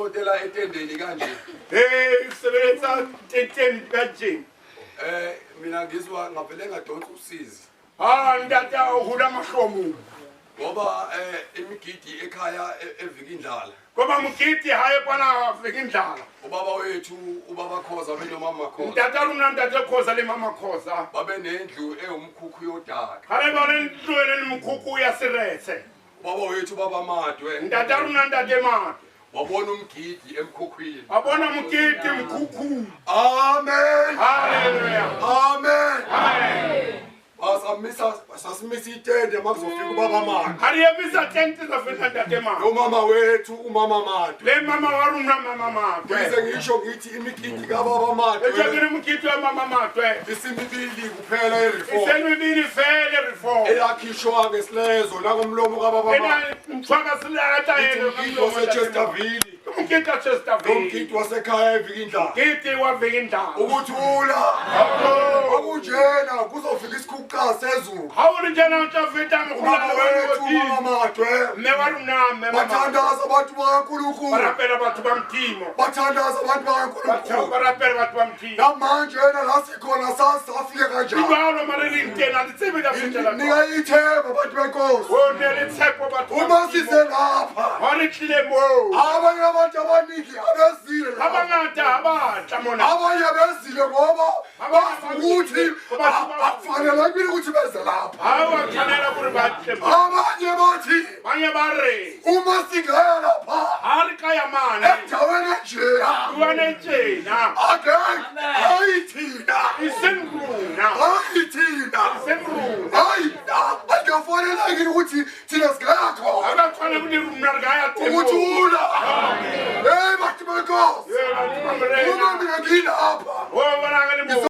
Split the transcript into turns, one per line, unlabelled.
Isontela etendeni kanje.
Hey, sebeletsa tenteng kajeno.
Mina ngizwa ngavele ngadonsa usizi.
Ha ntate a hula mahlomo.
Ngoba imigidi ekhaya evika indlala.
Ngoba mokete hae kwana feke ndlala.
Ubaba wethu ubaba Khoza benomama Khoza.
Ntate a rona ntate Khoza le mama Khoza.
Babe nendlu ewumkhukhu yodaka.
Ga re bone ntlo e le mokhukhu ya seretse.
Ubaba wethu ubaba Madwe.
Ntate a rona ntate Madwe.
Wabona umgidi emkhukhwini.
A bona mokete mokhukhung.
Amen.
Halleluja.
Amen.
Amen.
Basamisa sasimisa itende makuzofika ubaba Madwe.
Ga re emisa tente tsa feta ntate Madwe.
Nomama wethu umama Madwe.
Le mama wa rona mama Madwe.
Ngize ngisho ngithi imigidi kababa Madwe.
E ke re mokete wa mama Madwe.
Isimibili kuphela e-reform.
Isemibili fele reform.
Eyakhishwa ngesilezo nangomlomo kababa
Ena
Madwe.
ntshwaka selata
Ithi
eno.
umgidi waseChesterville.
Mokete wa Chesterville.
Nomgidi wasekhaya evika indlala.
Mokete wa veke ndlala.
Ukuthula. Okunjena kuzofika isikhukhukazi sezulu.
Ha o le jena o tla feta
Ubaba
mogolwane wa
wethu
lehodimo.
umama Madwe.
Mme wa rona mme mama.
Bathandaza abantu
Ba
bakaNkulunkulu.
rapela batho ba Modimo.
Bathandaza abantu
Batho
bakaNkulunkulu.
ba rapela batho ba Modimo.
Namanje yena la sikhona sasafike kanjani.
Jwalo mare re ntena le tsebe la fetela.
Ningayithemba abantu benkosi.
O ne le tshepo batho. ba
Uma
Modimo.
size lapha.
Ha re tlile moo.
Abanye abantu abaningi abezile
Ba
lapha.
bangata ha ba tla mona.
Abanye bezile ngoba bazi ukuthi akufanelekile ukuthi beze lapha.
Ha wa tshwanela gore ba tle mo.
Abanye bathi
Banye ba re
uma singaya lapha
ha re ka ya mane.
endaweni enjeya
Buane tjena.
ake hayi thina
E seng rona.
hayi thina
E seng rona.
hayi akufanelekile ukuthi thina